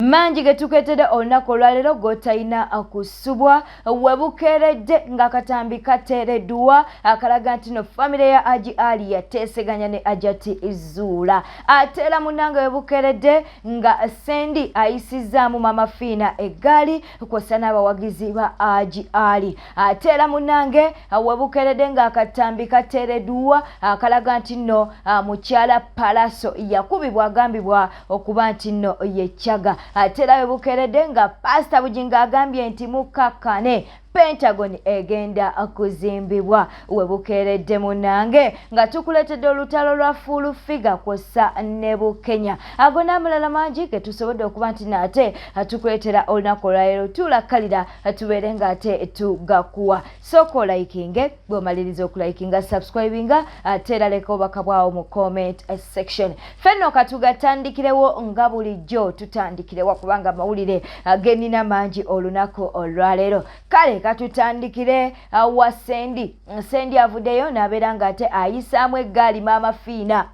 Mangi getukeetedde olunaku olwaleero g'otalina kusubwa. Webukeeredde ng'akatambi kateereddwa akalaga nti no famire ya Haji Ali yateeseganya ne Hajati Zuula. Ate era munnange webukeeredde nga Sendi ayisizzaamu Mama Fiina eggaali kwossa n'abawagizi ba Haji Ali. Ate era munnange webukeeredde ng'akatambi kateereddwa akalaga nti nno mukyala Palaso yakubibwa agambibwa okuba nti nno ye Chagga. Ate era webukeeredde nga Pasita Bugingo agambye nti mukkakkane, Pentagon egenda kuzimbibwa. Webukeeredde munnange nga tukuleetedde olutalo lwa Full Figure kwossa ne Bukenya. Ago n'amalala mangi ge tusobodde okuba nti naate tukuleetera olunaku olwaleero. Tuula kkalira tubeere ng'ate tugakuwa. Sooka olayikinge, bw'omaliriza okulayikinga subscribinga, ate era leka obubaka bwawo mu comment section. Fenno katugatandikirewo nga bulijjo tutandikirewa kubanga amawulire genina mangi olunaku olwaleero. Kale katutandikire wa Sendi. Sendi avuddeyo n'abeera ng'ate ayisaamu eggaali Maama Fiina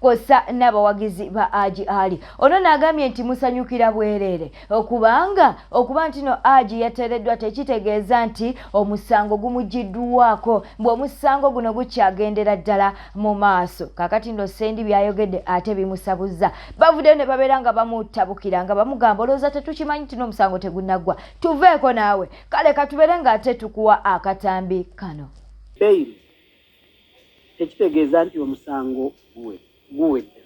kwossa n'abawagizi ba Haji Ali. Ono n'agambye nti musanyukira bwereere kubanga okuba nti no Haji yateereddwa tekitegeeza nti omusango gumugyiddwako, mbu omusango guno gukyagendera ddala mu maaso. Kaakati nno Sendi by'ayogedde ate bimusabuzza. Bavuddeyo ne babeera nga bamutabukira nga bamugamba olowooza tetukimanyi nti n'omusango tegunnaggwa, tuveeko naawe. Kale katubeere ng'ate tukuwa akatambi kano. Bail tekitegeeza nti omusango guwedde.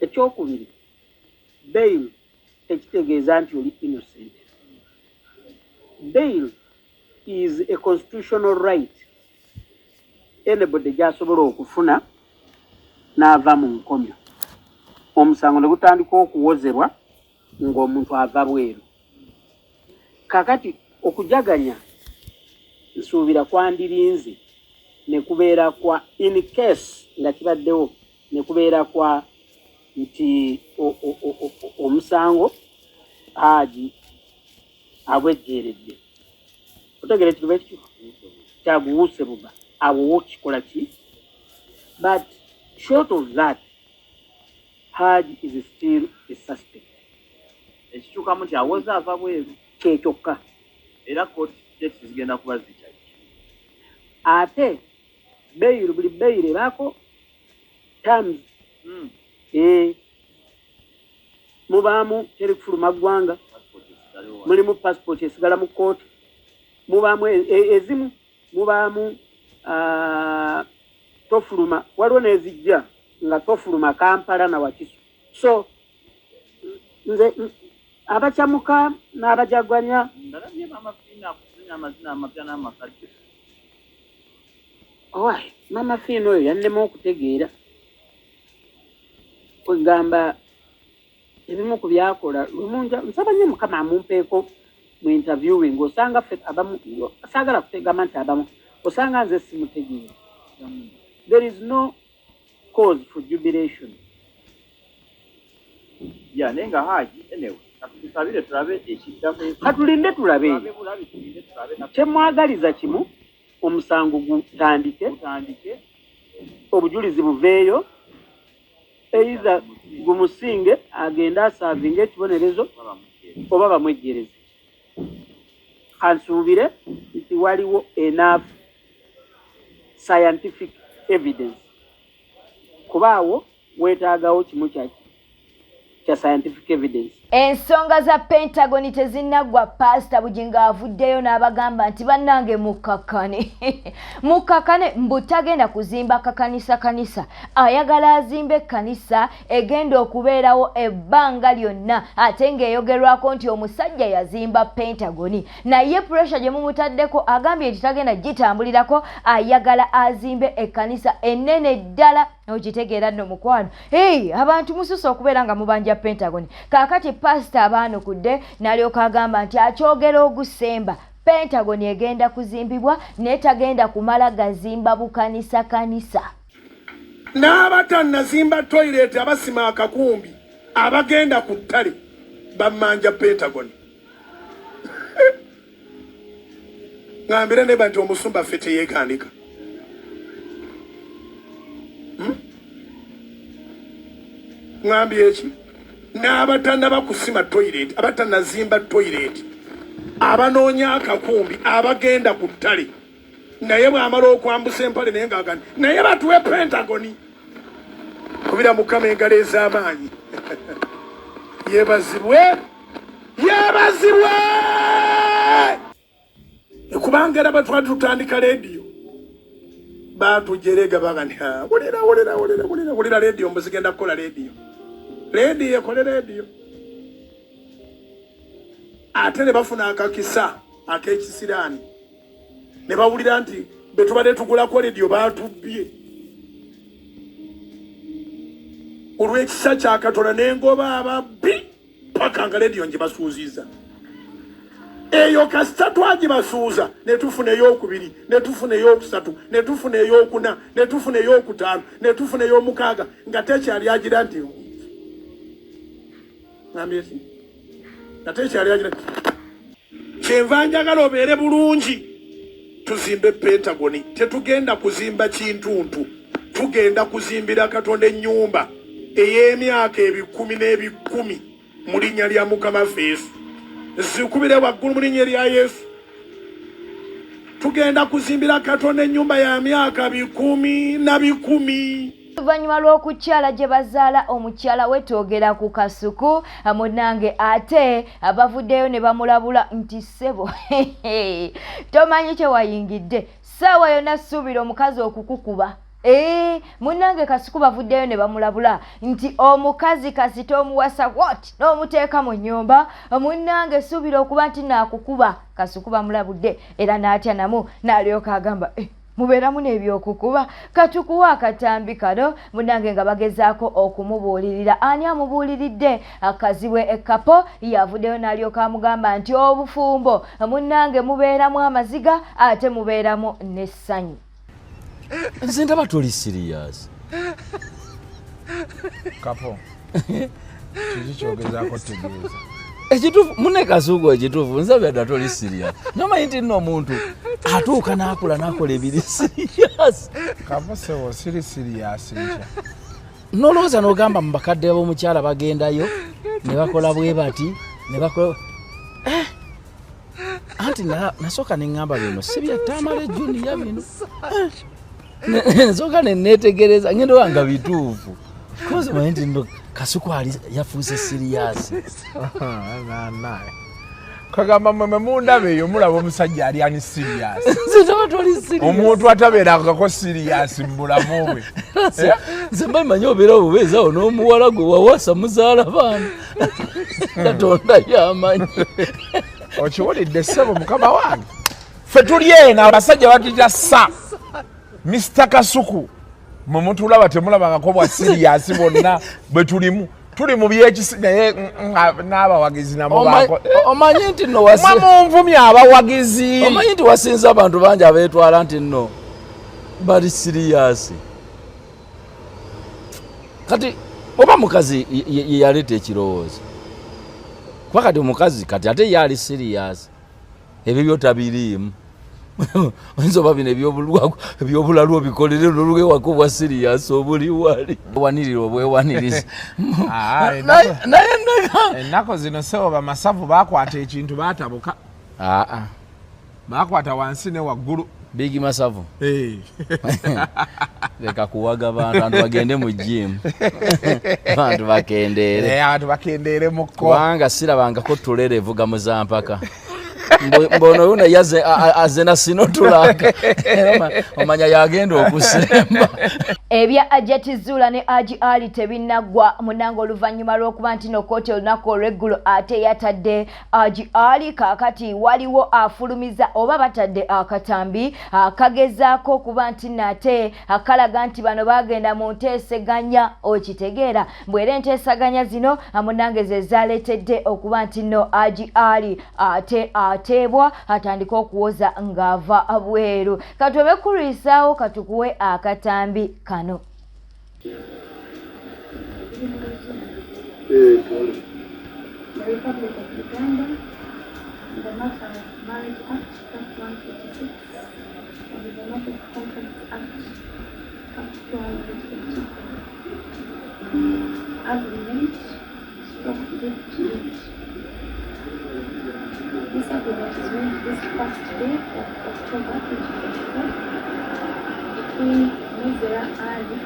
Ekyokubiri, bail tekitegeeza nti oli innocent. Bail is a constitutional right anybody gy'asobola okufuna n'ava mu nkomyo. Omusango ne gutandika okuwozebwa ng'omuntu ava bweru. Kaakati okujaganya nsuubira kwandirinze ne kubeera kwa in case nga kibaddewo ne kubeera kwa nti omusango Haji agwejjeeredde. Otegeera ekiruba ekyo kyaguwuuse buba awo wo kikola ki? But short of that, Haji is still a suspect. Ekikyukamu nti awoza ava bweru. Kye kyokka. Era court dates zigenda kuba zikyajja. Ate bail, buli bail ebaako terms. Mubaamu teri kufuluma ggwanga, mulimu passport esigala mu kkooti, mubaamu ezimu mubaamu tofuluma, waliwo n'ezijja nga tofuluma Kampala na Wakiso. So nze abakyamuka n'abajaganya. Ndalabye Mama Fiina akuzina amazina amapya n'amakadde. Owaaye, Mama Fiina oyo yannema okutegeera. Kwegamba ebimu ku byakola lumu nsaba nnyo Mukama amumpeeko mu interviewing, osanga ffe abamu saagala kutegamba nti abamu osanga nze simutegeera. There is no cause for jubilation. Ya naye nga Haji, anyway katusabire tulabe ekiddako. Katulinde tulabe. Kyemwagaliza kimu, omusango gutandike, obujulizi buveeyo, either gumusinge agende asaavinge ekibonerezo oba bamwejjereze. Kansuubire nti waliwo enough scientific evidence, kuba awo weetaagawo kimu kya scientific evidence. Ensonga za Pentagon tezinnaggwa, Paasita Bugingo avuddeyo n'abagamba nti bannange mukkakkane, mukkakkane, mbu tagenda kuzimba kakanisa kanisa, ayagala azimbe ekkanisa egenda okubeerawo ebbanga lyonna ate ng'eyogerwako nti omusajja yazimba Pentagon. Naye pressure gye mumutaddeko agambye nti tagenda gitambulirako, ayagala azimbe ekkanisa ennene ddala. Okitegeera nno mukwano. Hey, abantu mususse okubeera nga mubanja Pentagon. Kaakati pasita abaanukudde n'alyoka agamba nti akyogera ogusemba, Pentagon egenda kuzimbibwa naye tagenda kumala gazimba bukanisa kanisa. N'abatannazimba toilet, abasima akakumbi, abagenda ku ttale bammanja Pentagon. Ngambira neba nti omusumba ffe teyeegandika. Ngambye eki? N'abatanaba kusima toilet, abatanazimba toilet, abanoonya akakumbi, abagenda ku ttale, naye bw'amala okwambusa empale naye ng'agamba naye batuwe Pentagoni. Kubira Mukama engalo ez'amaanyi. Yeebazibwe, yeebazibwe, kubanga era bwe twali tutandika leediyo batujerega baga nti wulira wulira wulira wulira wulira leediyo, mbu zigenda kukola leediyo, leediyo ekole leediyo. Ate ne bafuna akakisa ak'ekisiraani ne bawulira nti be tubadde tugulako leediyo baatubbye. Olw'ekisa kya Katonda n'engoba ababbi paka nga leediyo ngibasuuziza. Eyo kasita twagibasuuza, ne tufuna eyokubiri, ne tufuna eyokusatu, ne tufuna eyokuna, ne tufuna eyokutaano, ne tufuna eyomukaaga, nga tekyali agira nti ngambye ki, nga tekyali agira. Kyenva njagala obeere bulungi, tuzimbe Pentagoni. Tetugenda kuzimba kintuntu, tugenda kuzimbira Katonda ennyumba ey'emyaka ebikumi n'ebikumi mu linnya lya Mukama waffe Yesu. Zikubire waggulu mu linnya lya Yesu. Tugenda kuzimbira Katonda ennyumba ya myaka bikumi na bikumi. Oluvannyuma lw'okukyala gye bazaala omukyala we, twogera ku Kasuku munnange, ate bavuddeyo ne bamulabula nti ssebo, tomanyi kye wayingidde, ssaawa yonna suubira omukazi okukukuba. Ee, munnange Kasuku bavuddeyo ne bamulabula nti omukazi kasita omuwasa what n'omuteeka mu nnyumba, munnange suubira okuba nti naakukuba. Kasuku bamulabudde era n'atya namu n'alyoka agamba, eh, mubeeramu n'ebyokukuba? Katukuwa akatambi kano munange nga bagezaako okumubuulirira. Ani amubuuliridde? Akazibwe Ekapo yavuddeyo n'alyoka amugamba nti obufumbo munnange mubeeramu amaziga ate mubeeramu n'essanyu. Nze ndaba toli serious. Kapo, kiki kyogezaako tegeeza? Ekituufu mune Kasuuku, ekituufu nsabya dda toli serious. Nomanyi nti nno omuntu atuuka n'akula n'akola ebiri serious. Kapo sebo, siri serious ntya? Nolowooza n'ogamba mu bakadde b'omukyala bagendayo ne bakola bwe bati ne bakola, eh! Anti nasooka ne ŋŋamba bino si bya Tamale Junior bino. Eh! Nsooka ne neetegereza, ngenda oba nga bituufu, kozi manyi nti nno Kasuku ali yafuuse serious. Kagamba mwe mundaba eyo mulaba omusajja ali ani serious? Nze ndaba toli serious. Omuntu atabeerangako serious mu bulamu bwe. Nze mba manyi obeera obubeezawo n'omuwala gwe wawasa muzaala baana, Katonda yamanyi. Okiwulidde ssebo mukama wange, ffe tuli eno abasajja batuyita sa Mr Kasuku. Mwe mutulaba temulabangako bwa serious bwonna bwe tulimu, tuli mu byekisi, naye n'abawagizi nabo bako. Omanyi nti nno mwe munvumya abawagizi. Omanyi nti wasinza abantu bangi abeetwala nti nno bali serious. Kati oba mukazi ye yaleeta ekirowoozo, kuba kati omukazi kati ate ye ali serious, ebyo byotabiriimu. Oyinza oba bino ebyobulalu obikolere nolwewaka obwa serious obuli wali wanirira obwewaniriza. Naye ennaku zino sebo bamasavu bakwata ekintu batabuka. Aa. Bakwata wansi ne waggulu. Big masavu. Leka kuwaga bantu, abantu bagende mu gym, abantu bakendeere. Abantu bakendeere mukko. Kubanga sirabangako tulere evuga muzampaka. Mbono yuno yaze aze na sinotulaka, omanya yagenda okusemba. Ebya Hajati Zuula ne Haji Ali tebinnaggwa munange, oluvannyuma lw'okuba nti no kkooti olunaku olw'eggulo ate yatadde Haji Ali. Kaakati waliwo afulumiza oba batadde akatambi akagezaako okuba nti nate akalaga nti bano bagenda mu nteeseganya. Okitegeera mbwera enteesaganya zino munange ze zaleetedde okuba nti no Haji Ali ate ateebwa atandike okuwoza ng'ava bweru. Katwebe kulwisaawo, katukuwe akatambi kano. The Republic of Uganda, in the matter of Marriage Act, Cap 146, and the matter of Contracts Act, Cap 284. Agreement, that is made this first day of October 2024 between Mwizera Ali,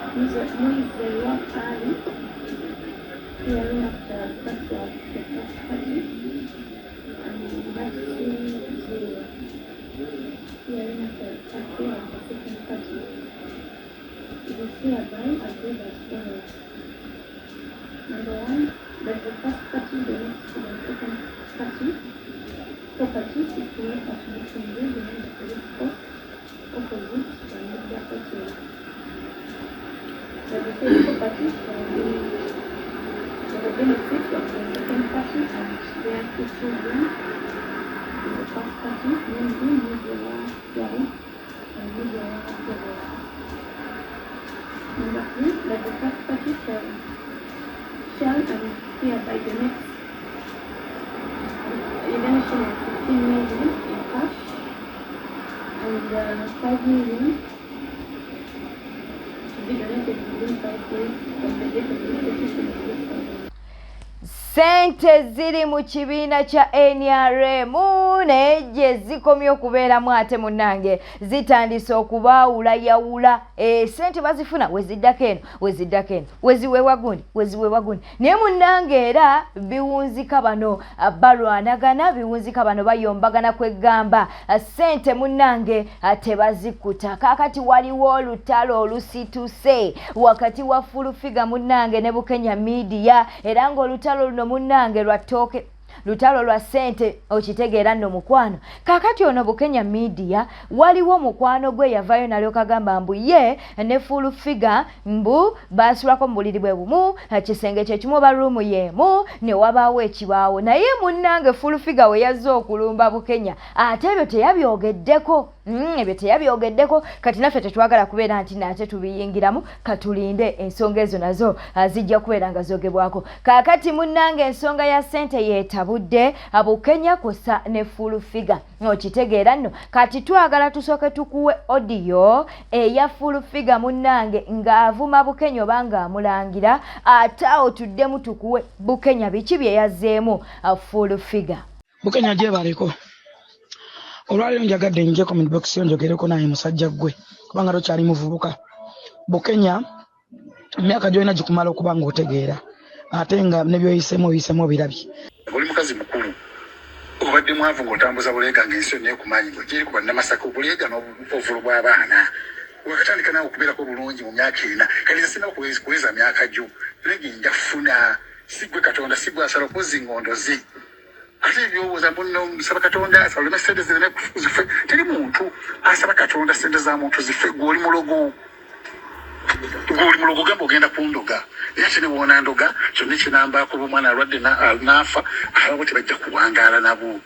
Mwizerwa Ali, hereinafter referred to as the first party, and Mercy Zulu, hereinafter referred to as the second party. It is hereby agreed as follows. Number one, that the first party donates to the second party property situated at Mutundwe behind the police post opposite the Media Hotel. That the said property shall be for the benefit of the second party and their two children in the first party, namely Mwizerwa Siari and Mwizerwa Deborah. Number three, that the first party shall and hereby donates a donation of 15 million in cash and 5 million to be donated within 5 days from the date of the execution of this agreement. Ssente ziri mu kibiina kya NRM naye gye zikomye okubeeramu ate munnange zitandise okubaawulayawula. Ssente bazifuna weziddako eno, weziddako eno, weziweebwa gundi, weziweebwa gundi, naye munnange era biwunzika bano balwanagana, biwunzika bano bayombagana, kwegamba ssente munnange tebazikuta. Kaakati waliwo olutalo olusituse wakati wa Full Figure munnange ne Bukenya Media, era ng'olutalo luno munnange lwa ttooke, lutalo lwa ssente, okitegeera nno mukwano. Kaakati ono Bukenya Media waliwo mukwano gwe yavaayo nalyoka agamba mbu ye ne Full Figure mbu baasulako mu buliri bwe bumu, kisenge kyekimu oba room y'emu, ne wabaawo ekibaawo. Naye munnange Full Figure we yazze okulumba Bukenya ate ebyo teyabyogeddeko. Ebyo teyabyogeddeko. Kati naffe tetwagala kubeera nti nate tubiyingiramu, katulinde ensonga ezo nazo zijja kubeera nga zogebwako. Kaakati munnange ensonga ya ssente yeetabudde Bukenya kusa ne Full Figure, okitegeera nno. Kati twagala tusooke tukuwe audio eya Full Figure munnange ng'avuma Bukenya oba ng'amulangira, ate awo tuddemu tukuwe Bukenya biki bye yazzeemu Full Figure. Bukenya, gyebaleko. Olwaleero njagadde nje comment box yo njogereko naye musajja ggwe, kubanga tokyali muvubuka. Bukenya, emyaka gyolina gikumala okuba ng'otegeera, ate nga ne byoyiseemu oyiseemu obirabye. Oli mukazi mukulu, obadde mwavu ng'otambuza buleega ng'ensi yonna ekumanyi ng'ogyeri ku bannamasaka, obuleega n'obuvulo bw'abaana. Wakatandika naawe okubeerako bulungi mu myaka 4. Kati nze sirina kuweza myaka gyo, naye nja funa. Si gwe Katonda, si gwe asala okuzi ngondo ze. Ate ebyowooza muno nsaba Katonda asaleme sente zireme zife, teri muntu asaba Katonda sente za muntu zife. Gwe oli mulogo, gwe oli mulogo. Gamba ogenda kundoga, era ate ne woonandoga kyonna ekinambaako, oba omwana alwadde n'afa, ababo tebajja kuwangaala, nabo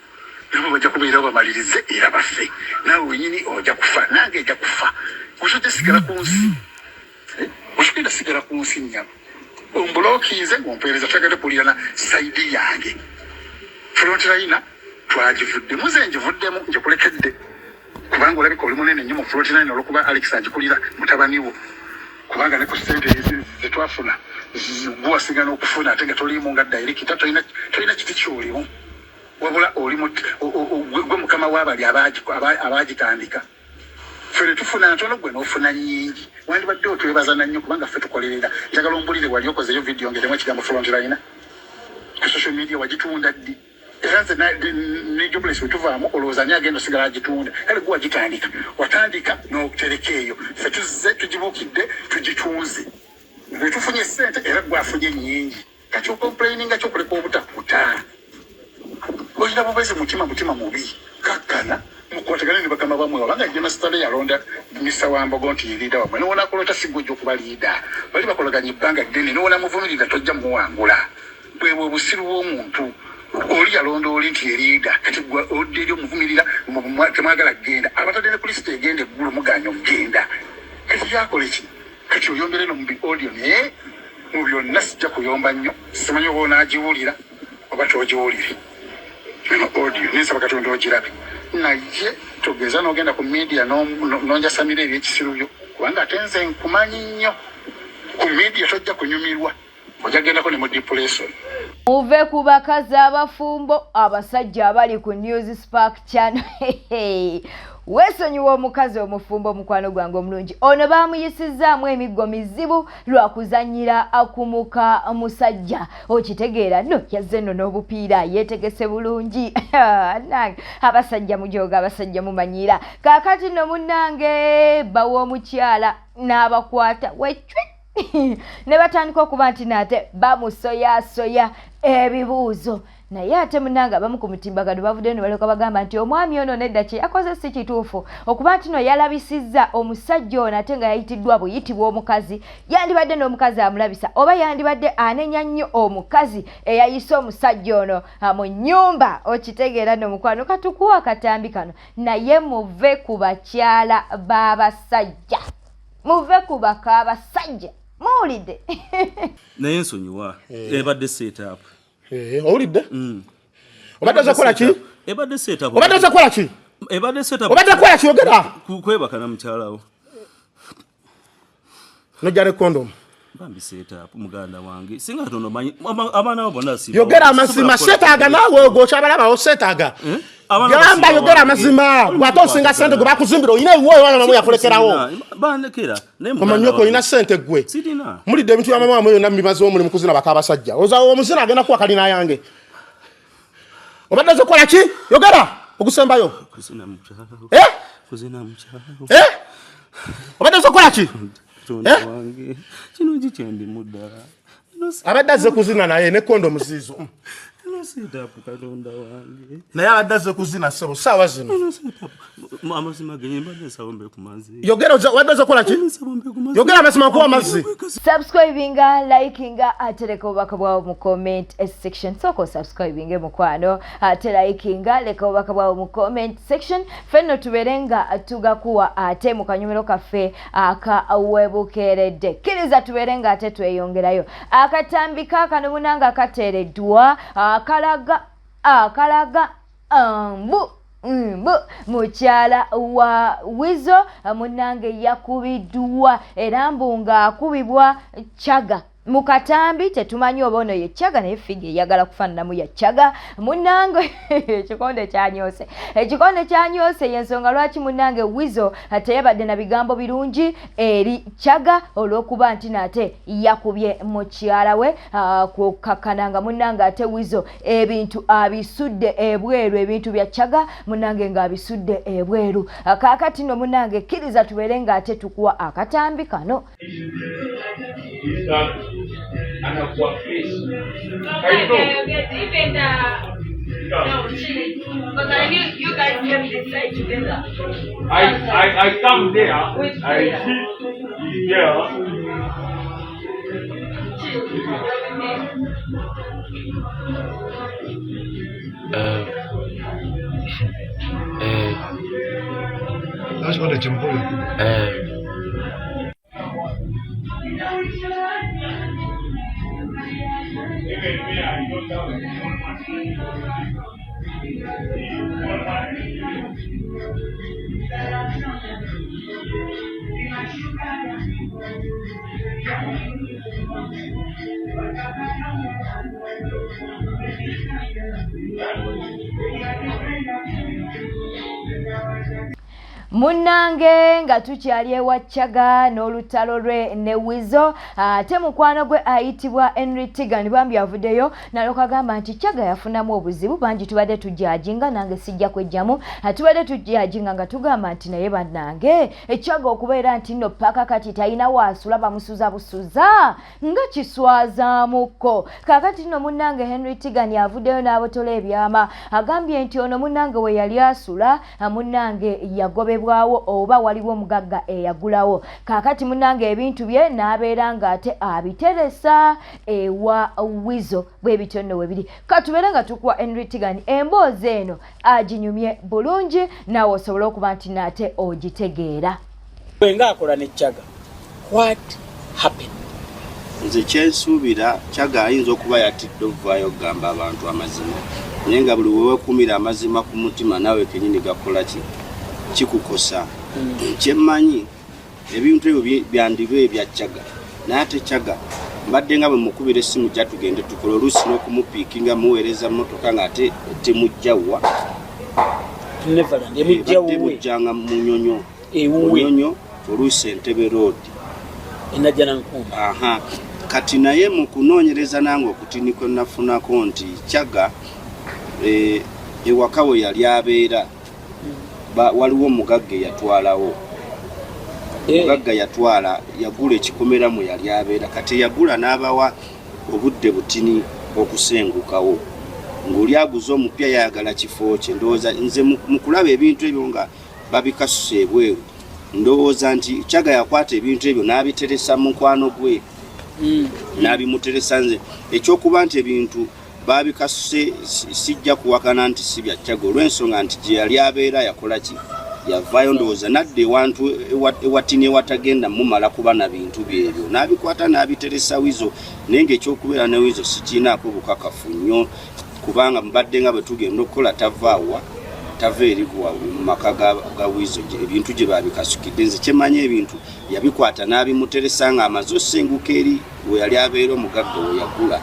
bajja kubeerawo bamalirize era bafe. Naawe wenyini ojja kufa, nange ejja kufa. Gwe sigala ku nsi. Eh, otugenda sigala ku nsi nnyabo. Ombulokinze ng'ompeereza tagadde kuwulira side yange. Front line twagivuddemu, nze ngivuddemu, ngikulekedde kubanga olabika oli munene nnyo mu front line olwokuba Alex agikulira mutabani wo, kubanga ne ku ssente zetwafuna gwe wasinga n'okufuna, ate nga toliimu nga director, tolina kiti kyolimu, wabula oli gwe mukama w'abali abagitandika. Ffe ne tufuna ntono, gwe n'ofuna nnyingi. Wandibadde otwebaza na nnyo kubanga ffe tukolerera. Njagala ombulire, wali okozeyo video ng'erimu ekigambo front line ku social media? Wagitunda ddi? Era nze ne jobless wetuvaamu, olowooza ani agenda osigala agitunda? Kale gwe wagitandika, watandika n'okutereka eyo, ffe tuzze tugibuukidde tugitunze, bwe tufunye sente era gwe afunye nnyingi. Kati ocomplaininga kyokuleka obutakuta, olina bubezi, mutima mubi. Kakkana mukwatagane ne bakama bamwe, wabanga jemasitale yalonda Mr Wambogo nti ye leader wamwe. Niwonakolota sigwe ojja okuba leader, bali bakolaganya ebbanga ddene. Niwonamuvumirira tojja muwangula. Bwebwe obusiru bw'omuntu. Oli yalonda oli nti ye leader, kati gwe odda eri omuvumirira, temwagala kugenda. Abatadde ne kulisita egenda eggulu muganya okugenda. Kati yakola ki? Kati oyombere no mu audio, naye mu byonna sijja kuyomba nnyo. Simanyi oba onaagiwulira oba togiwulire eno audio, nensaba Katonda ogirabe, naye togeza n'ogenda ku media n'onjasamira ebyekisiru byo, kubanga ate nze nkumanyi nnyo. Ku media tojja kunyumirwa, ojja gendako ne mu depression. Muve ku bakazi abafumbo, abasajja abali ku News Spark Channel. Weesonyiwa omukazi omufumbo, mukwano gwange omulungi. Ono baamuyisizzaamu emiggo mizibu lwa kuzannyira ku muka musajja. Okitegeera no, yazze nno n'obupiira, yeetegese bulungi. Nange abasajja mujooga, abasajja mumanyiira. Kaakati nno munnange bawa omukyala n'abakwata wecwi ne batandika okuba nti naate bamusoyasoya ebibuuzo. Naye ate munange abamu ku mutimbagano bavuddeyo ne balyoka bagamba nti omwami ono nedda, kye yakoze si kituufu okuba nti no yalabisizza omusajja ono ate nga yayitiddwa buyitibwa omukazi. Yandibadde n'omukazi amulabisa, oba yandibadde anenya nnyo omukazi eyayise omusajja ono mu nnyumba. Okitegeera nno mukwano, katukuwa akatambi kano. Naye muve ku bakyala b'abasajja, muve ku bakaabasajja, muwulidde? Naye nsonyiwa, ebadde setup. Owulidde? Obadde oza kukola ki? Ebadde setup. Obadde oza kukola ki? Ebadde setup. Obadde kukola ki? Yogera. Kwebaka na mukyalawo. Nojja ne kondomu. Bambi setup, muganda wange, singa katono manyi abaana bo bonna si Yogera amazima, seetaaga naawe ogwo okyabalabawo, seetaaga. Abaana Gamba. basiba Yogera wange. amazima, gwate osinga sente gwe bakuzimbira, olina ewuwo ewana mamu yakulekerawo. Bandekera naye muganda Omanyoko wange. olina sente gwe. Sirina. Mulidde ebintu bya mama wamwe yonna, mubimazewo, omulimu kuzina bakaabasajja. Oza omuzina agenda kuwa kalina yange. Obadde oza kukola ki? Yogera ogusembayo. Kuzina mukyalawo. Eh? Kuzina mukyalawo. Eh? Obadde oza kukola ki? Katonda Eh? wange, kino kikyendimu ddala. Abadde azze kuzina naye ne kondomu ziizo. Eno setup, katonda wange. Naye abadde azze kuzina, ssebo, saawa zino. Eno setup. Amazima genye mbadde nsaba mbe ku mazzi. Yogera, obadde oza kukola ki? Yogera amazima, nkuwa amazzi. Subscribinga, likinga, ate leka obubaka bwawo mu comment section. Sooka osubscribinge mukwano, ate likinga, leka obubaka bwawo mu comment section, fenno tubeere nga tugakuwa ate mu kanyumiro kaffe akawebukeeredde. Kkiriza tubeere nga ate tweyongerayo. Akatambi kaakano munanga kateereddwa akalaga mbu mukyala wa Wizo munange yakubiddwa, era mbu ng'akubibwa Chaga. Mu katambi tetumanyi oba ono ye Chaga, naye figure eyagala kufaananamu ya Chaga. Munnange ekikonde kyanyose, ekikonde kyanyose. Yensonga lwaki munnange Wizo teyabadde na bigambo birungi eri Chaga, olw'okuba nti naate yakubye mukyala we, kukakkana nga munnange ate Wizo ebintu abisudde ebweru, ebintu bya Chaga munnange ng'abisudde ebweru. Kaakati nno munnange kkiriza tubeere ng'ate tukuwa akatambi kano. Anakuwa fresh. I know. Even the no, chill. Because I knew you guys came this side together. I come there, I see the girl. Chill. Ekikonde kimukulu. Even me, I don't have a small money. Small money. Munnange nga tukyali ewa Chaga n'olutalo lwe ne Wizo, ate mukwano gwe ayitibwa Henry Tigan bambi avuddeyo nalyoka agamba nti Chaga yafunamu obuzibu. Bangi tubadde tujajinga, nange sijja kwejjamu, tubadde tujajinga nga tugamba nti naye bannange Chaga okubeera nti nno paka kati talina waasula, bamusuza busuza, nga kiswazaamuko. Kaakati nno munnange Henry Tigan avuddeyo n'abotola ebyama, agambye nti ono munnange we yali asula munnange yagobebwawo, oba waliwo omugagga eyagulawo. Kaakati munnange ebintu bye n'abeera ng'ate abiteresa ewa Wizo. Bwe bityo nno we biri. Katubeere nga tukuwa Henry Tigan emboozi eno aginyumye bulungi, naawe osobole okuba nti naate ogitegeera. Gwe ng'akola ne Chaga, what happened? Nze kyensuubira, Chaga ayinza okuba yatidde okuvaayo okugamba abantu amazima, naye nga buli wewekumira amazima ku mutima naawe kenyini gakola ki kikukosa. Kyemmanyi, ebintu ebyo byandiba ebya Chaga, naye ate Chaga Mbadde nga bwe mukubira essimu jja tugende tukole, oluusi n'okumupiikinga muweereza mmotoka ng'ate temujja wa Neverland Eh, emujja badde wuwe mujjanga Munyonyo. Ewuwe. Munyonyo, oluusi Entebbe Road. Enajja Nankumba. Aha, kati naye mu kunoonyereza nange okutini kwe nafunako nti Chagga ewaka we yali abeera waliwo omugagga eyatwalawo. Omugagga yatwala, yagula ekikomera mwe yali abeera. Kati yagula n'abawa obudde butini okusengukawo, ng'oli aguze omupya yayagala kifo kye. Ndowooza nze mu kulaba ebintu ebyo nga babikasusa ebweru, ndowooza nti Chagga yakwata ebintu ebyo n'abiteresa mukwano gwe, n'abimuteresa. Nze ekyokuba nti ebintu babikasuse sijja kuwakana nti si bya Chagga, olw'ensonga nti gye yali abeera yakola ki, yavaayo, ndowooza nadda ewantu ewatini ewatagenda mumala kuba na bintu byebyo, n'abikwata n'abiteresa Wizo. Naye ngaekyokubeera ne Wizo sikiinaako bukakafu nnyo, kubanga mubadde nga bwe tugenda okukola tavaawa, tava eri mu maka ga Wizo ebintu gye babikasukidde. Nze kyemanyi, ebintu yabikwata n'abimuteresa ng'amaze osenguka eri we yali abeera, omugagga we yagula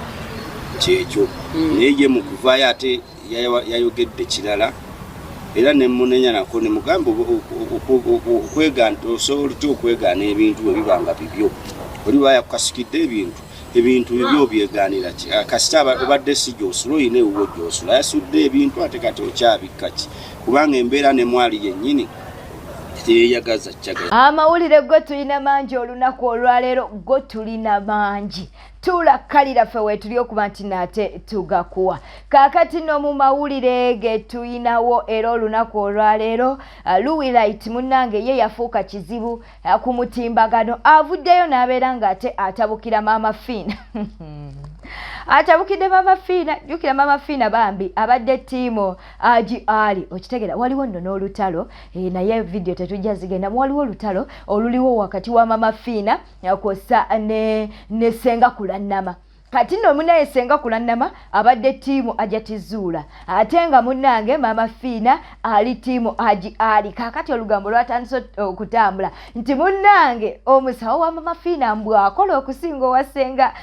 kyekyo. Naye ye mu kuvaayo ate yayogedde kirala, era nemunenya nako nemugamba okwegaana, osobola otya okwegaana ebintu bwe biba nga bibyo? Oli baba yakukasukidde ebintu, ebintu bibyo obyegaanira ki? Ah, kasita obadde si gyosula, oyina ewuwo gyosula, yasudde ebintu ate kati okyabikka ki? Kubanga embeera ne mwali yennyini teyeyagaza Chagga. Amawulire go tulina mangi olunaku olwaleero, go tulina mangi. Tuula kalira ffe weetuli okuba nti naate tugakuwa. Kaakati no mu mawulire ge tuyinawo era olunaku olwaleero, Luwi Light munnange ye yafuuka kizibu ku mutimbagano. Avuddeyo n'abeera ng'ate atabukira Maama Fiina, atabukidde Maama Fiina. Jjukira Maama Fiina bambi abadde ttiimu Haji Ali, okitegera? Waliwo nno n'olutalo, naye vidiyo tetujja zigendamu. Waliwo olutalo oluliwo wakati wa Maama Fiina kwossa ne Senga Kulannama. Kati nno munaye Senga Kulannama abadde ttiimu Ajatizuula, ate nga munnange Maama Fiina ali ttiimu Haji Ali. Kaakati olugambo lwatandise okutambula nti munnange omusawo wa Maama Fiina mbwakola okusinga owa Senga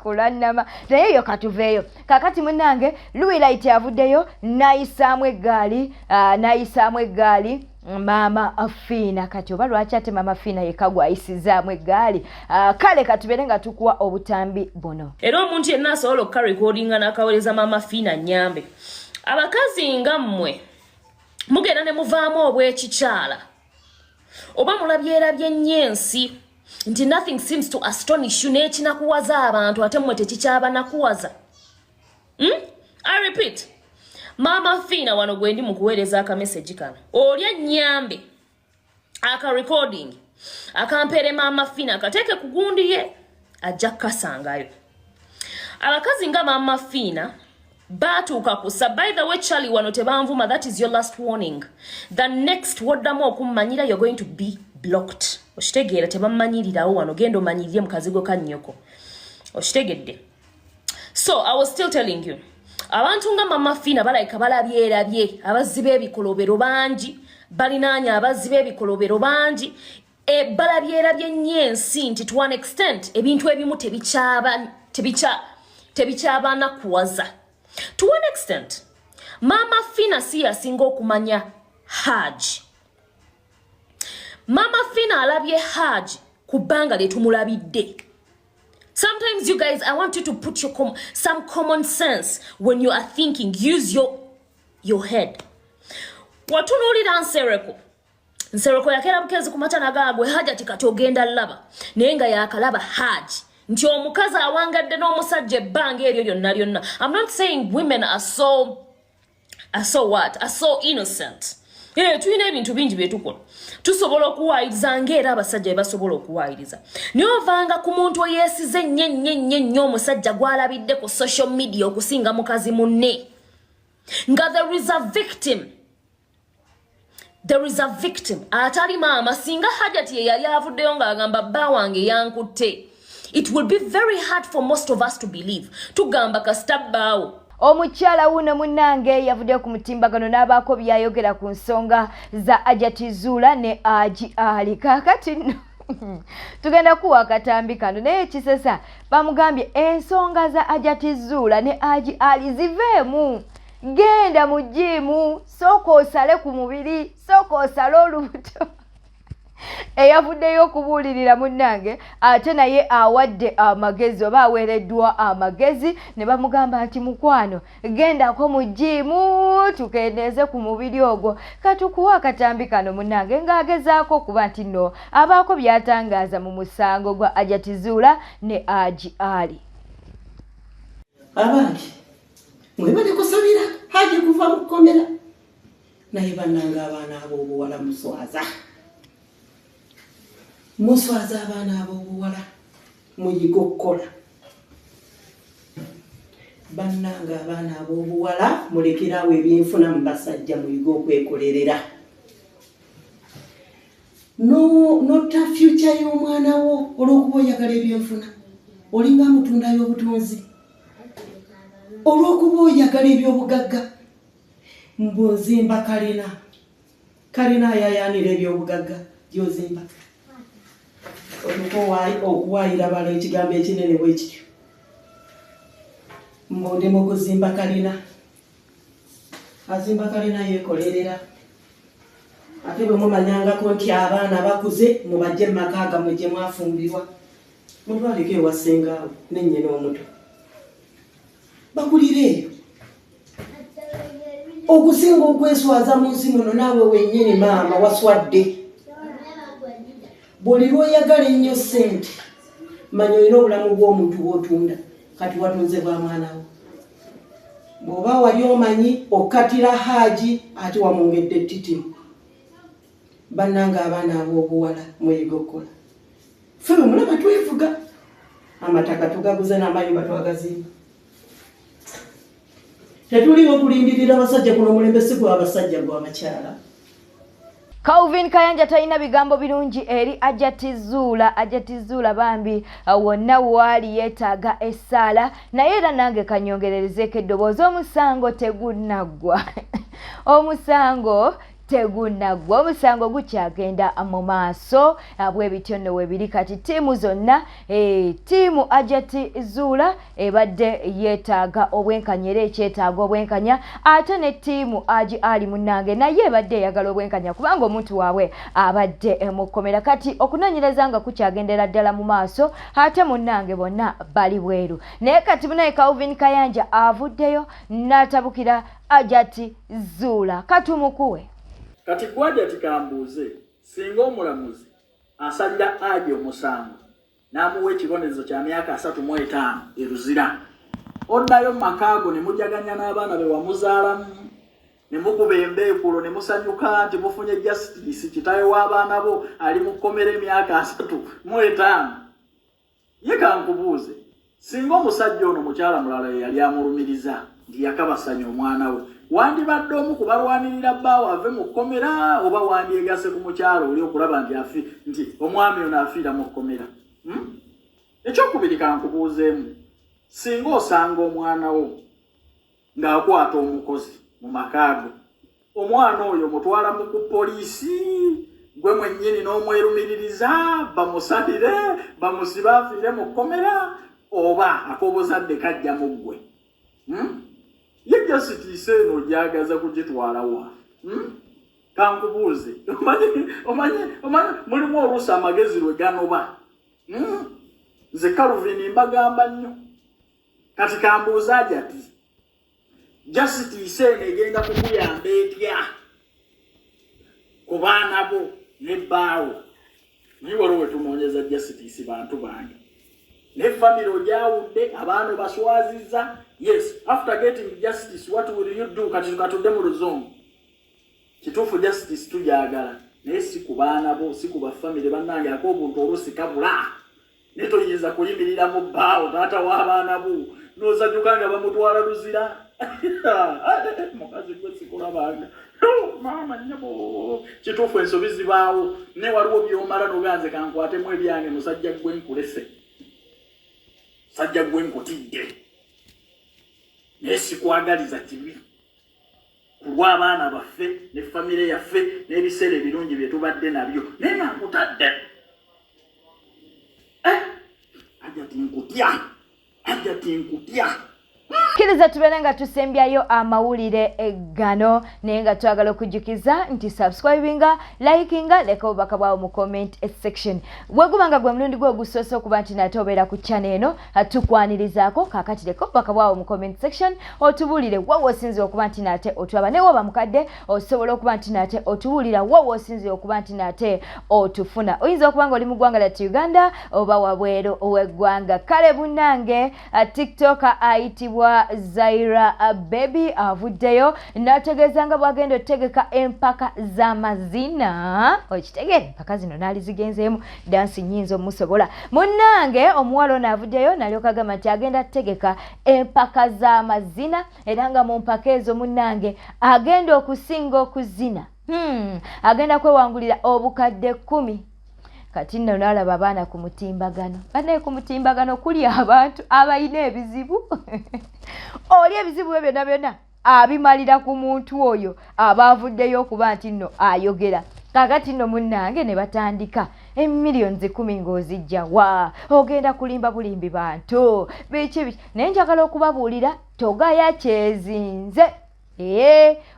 Kulannama. Naye eyo katuveeyo. Kaakati munnange Luwilight avuddeyo n'ayisaamu eggaali, n'ayisaamu eggaali Maama Fiina. Kati oba lwaki ate Maama Fiina yekka gwayisizaamu eggaali? Kale katubeere nga tukuwa obutambi buno. Era omuntu yenna asobola okukarekodinga n'akaweereza Maama Fiina nyambe. Abakazi nga mmwe mugenda ne muvaamu obw'ekikyala, oba mulabyerabye nnyo ensi nti nothing seems to astonish you, n'ekinakuwaza abantu ate mmwe tekikyabanakuwaza, I repeat, Maama Fiina, wano gwe ndi mu kuweereza akamesegi kano, oli ennyambe aka recording akampeere Maama Fiina akateeke ku gundi ye, ajja kukasangayo. Abakazi nga Maama Fiina baatuuka kusa. By the way, Charlie, wano tebanvuma. That is your last warning. The next woddamu okummanyira, you're going to be blocked, okitegeera? Tebamanyirirawo wano, genda omanyirire mu kazigo ka nnyoko, okitegedde? So I was still telling you, abantu nga Mama Fiina balabika balabyerabye abazzi b'ebikolobero bangi, balinaanye abazzi b'ebikolobero bangi, balabyerabye nnyo ensi nti to an extent ebintu ebimu tebikyabanakuwaza. To an extent, Mama Fiina si yasinga okumanya Haji. Mama Fiina alabye Haji ku bbanga lye tumulabidde. Sometimes you guys, I want you to put some common sense when you are thinking. Use your head. Watunuulira Nsereko. Nsereko yakeera bukezi ku makya nagaagwe Hajati kati ogenda laba, naye nga yakalaba Haji nti omukazi awangadde n'omusajja ebbanga eryo lyonna lyonna. I'm not saying women are so what, are so innocent. Tulina ebintu bingi byetukola, tusobola okuwaayiriza ngaera abasajja bye basobola okuwaayiriza, naye ovanga ku muntu oyeesize nnyo ennyo ennyo ennyo omusajja gw'alabidde ku social media okusinga mukazi munne, nga there is a victim, there is a victim atali maama. Singa Hajati ye yali avuddeyo ng'agamba bba wange yankutte, it will be very hard for most of us to believe. Tugamba kasita bbaawo. Omukyala wuno munnange yavuddeyo ku mutimbagano n'abaako byayogera ku nsonga za Ajati Zuula ne Haji Ali. Kaakati nno Tugenda kuwa akatambi kano, naye ekisesa bamugambye ensonga za Hajati Zuula ne Haji Ali ziveemu, genda mu jiimu, sooka osale ku mubiri, sooka osale olubuto. Eyavuddeyo okubuulirira munnange ate naye awadde amagezi oba aweereddwa amagezi ne bamugamba nti mukwano gendako mu jiimu tukendeeze ku mubiri ogwo. Katukuwa akatambi kano munnange ng'agezaako okuba nti nno abaako by'atangaaza mu musango gwa Hajati Zuula ne Haji Ali. Abange mwebale kusabira Haji kuva mu kkomera, naye bannange abaana ab'obuwala muswaza, muswaza abaana ab'obuwala, muyiga okukola. Bannange abaana ab'obuwala mulekerawo ebyenfuna mu basajja, muyiga okwekolerera. Notta future y'omwana wo olw'okuba oyagala ebyenfuna, olinga amutundayo obutunzi olw'okuba oyagala ebyobugagga. Mbu nzimba kalina, kalina ayayaanira ebyobugagga gy'ozimba, otuka okuwaayira bala ekigambo ekinene bwe kityo. Mbu ndi mu kuzimba kalina, azimba kalina yeekolerera. Ate bwe mumanyangako nti abaana bakuze, mubajje mu maka gammwe gye mwafumbirwa, mutwaleko ewa ssengaawe ne nnyina omuto bakulire eyo. Okusinga okweswaza mu nsi muno, naawe wennyini maama waswadde. Buli lw'oyagala ennyo ssente, manya olina obulamu bw'omuntu bw'otunda, kati watunze bwa mwana wo. Bw'oba wali omanyi okkatira Haaji, ate wamwongedde ettitimu. Bannange abaana ab'obuwala muyiga okukola. Ffe bwe mulaba twevuga, amataka tugaguze n'amayumba twagazimba, tetuliwo kulindirira basajja. Kuno omulembe si gwa basajja, gwa bakyala. Calvin Kayanja talina bigambo birungi eri Hajati Zuula. Hajati Zuula bambi wonna waali yeetaaga essaala, naye era nange kanyongererezeeko eddoboozi, omusango tegunnaggwa, omusango tegunaggwa, omusango gukyagenda mu maaso. Bwe bityo nno webiri kati ttiimu zonna, ttiimu Hajati Zuula ebadde yeetaaga obwenkanya era ekyetaaga obwenkanya, ate ne ttiimu Haji Ali munnange naye ebadde eyagala obwenkanya kubanga omuntu waabwe abadde mu kkomera. Kati okunoonyereza nga kukyagendera ddala mu maaso, ate munnange bonna bali bweru. Naye kati munaye Calvin Kayanja avuddeyo n'atabukira Hajati Zuula, katumukuwe. Kati gwe Hajati kambuuze, singa omulamuzi asalira Haji omusango n'amuwa ekibonerezo kya myaka 35 e Luzira, oddayo mu maka go ne mujaganya n'abaana be wamuzaalamu ne mukuba embeekulo ne musanyuka nti mufunye justice, kitaawe w'abaana bo ali mu kkomera emyaka 35? Ye kankubuuze, singa omusajja ono mukyala mulala ye yali amulumiriza nti yakabasanya omwana we, wandibadde omu ku balwanirira bbaawe ave mu kkomera, oba wandyegase ku mukyala oli okulaba nti afi nti omwami ono afiira mu kkomera? Ekyokubiri, kankubuuzeemu, singa osanga omwana wo ng'akwata omukozi mu maka go, omwana oyo mutwala mu ku poliisi gwe mwennyini n'omwerumiririza bamusalire bamusibe afiire mu kkomera, oba ak'obuzadde kajja mu ggwe? Ye justice eno ogyagaza kugitwala wa? Kankubuuze, omanyi mulimu oluusi amagezi lwe ganoba. Nze Calvin mbagamba nnyo. Kati kambuuza Hajati, justice eno egenda kukuyamba etya ku baana bo ne bbaawo? Naye waliwo wetunoonyeza justice, bantu bange, ne family ogyawudde, abaana obaswaziza. Yes, after getting justice, what will you do? Kati katudde mu luzungu. Kituufu justice tugyagala, naye si ku baana bo, si ku bafamily. Bannange, ak'obuntu oluusi kabula, naye toyinza kuyimirira mu bbaawo, taata w'abaana bo, n'osanyuka nga bamutwala Luzira. Mukazi gwe sikulabanga, maama nnyabo. Kituufu ensobi zibaawo, naye waliwo byomala noganze kankwatemu ebyange. Musajja gwe nkulese, musajja gwe nkutidde, naye sikwagaliza kibi ku lw'abaana baffe ne famire yaffe n'ebiseera ebirungi bye tubadde nabyo, naye nga nkutadde. Hajjati nkutya, Hajjati nkutya. Kkiriza tubeere nga tusembyayo amawulire gano, naye nga twagala okujjukiza nti subscribinga, likinga, leka obubaka bwawo mu comment section. Bweguba nga gwe mulundi gwe ogusoose okuba nti nate obeera ku channel eno, tukwanirizaako. Kaakati leka obubaka bwawo mu comment section otubuulire wa w'osinzira okuba nti nate otulaba, naye woba mukadde osobola okuba nti nate otubuulira wa w'osinzira okuba nti nate otufuna. Oyinza okuba nga oli mu ggwanga lyattu Uganda oba wabweru w'eggwanga. Kale munnange, TikToker ayitibwa Zaira Baby avuddeyo n'ategeeza nga bw'agenda otegeka empaka z'amazina. Okitegeera, empaka zino naali zigenzeemu dansi nnyinza omusobola. Munnange, omuwala ono avuddeyo n'alyoka agamba nti agenda kutegeka empaka z'amazina, era nga mu mpaka ezo munnange agenda okusinga okuzina agenda kwewangulira obukadde 10. Kati nno naalaba abaana ku mutimbagano, bannaye ku mutimbagano kuli abantu abalina ebizibu. Oli ebizibu bye byonna byonna abimalira ku muntu oyo aba avuddeyo okuba nti nno ayogera. Kaakati nno munnange ne batandika emiliyoni 10 ng'ozijja wa, ogenda kulimba bulimbi bantu biki biki. Naye njagala okubabuulira, togaya kyezinze.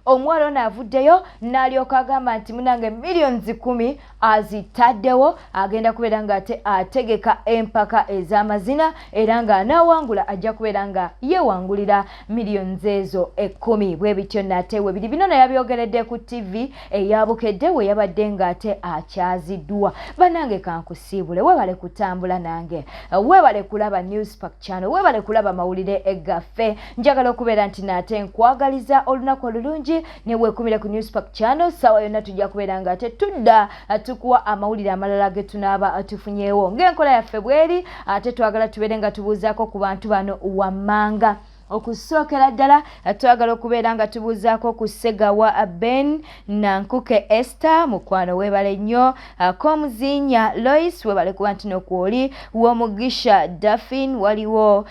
Omuwala ono avuddeyo n'alyoka agamba nti munange miliyoni 10 azitaddewo, agenda kubeera ng'ate ategeka empaka ez'amazina, era ng'anaawangula ajja kubeera nga yeewangulira miliyoni ezo 10. Bwe bityo nate we biri. Bino naye yabyogeredde ku TV eya Bukedde we yabadde ng'ate akyaziddwa. Bannange, kankusiibule, weebale kutambula nange, weebale kulaba Newspark Channel, weebale kulaba mawulire gaffe. Njagala okubeera nti nate nkwagaliza olunaku olulungi, ne weekumire ku Newspark Channel. Ssaawa yonna tujja kubeera nga ate tudda tukuwa amawulire amalala ge tunaaba tufunyeewo ng'enkola yaffe bweri. Ate twagala tubeere nga tubuuzaako ku bantu bano wammanga. Okusookera ddala twagala okubeera nga tubuuzaako ku Segawa Ben Nankuke Esther, mukwano weebale nnyo. Komuzinya Lois, weebale kuba nti nokwoli w'omugisha. Daffin, waliwo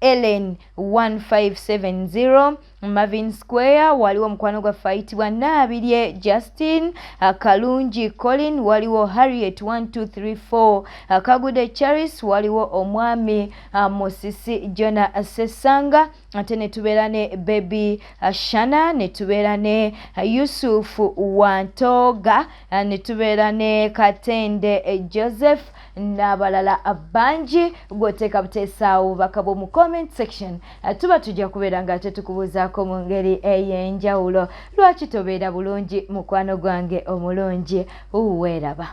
Ellen 1570, Marvin Square, waliwo omukwano gwaffe ayitibwa Naabirye Justin, Kalungi Colin, waliwo Harriet 1234, Kagude Charis, waliwo omwami Musisi Jona Sesanga, ate ne tubeera ne Baby Shana, ne tubeera ne Yusufu Wantoga, ne tubeera ne Katende Joseph n'abalala bangi. Gw'oteeka buteesaawo obubaka bwo mu comment section, tuba tujja kubeera nga ate tukubuuzaako mu ngeri ey'enjawulo. Lwaki tobeera bulungi, mukwano gwange omulungi? Weeraba.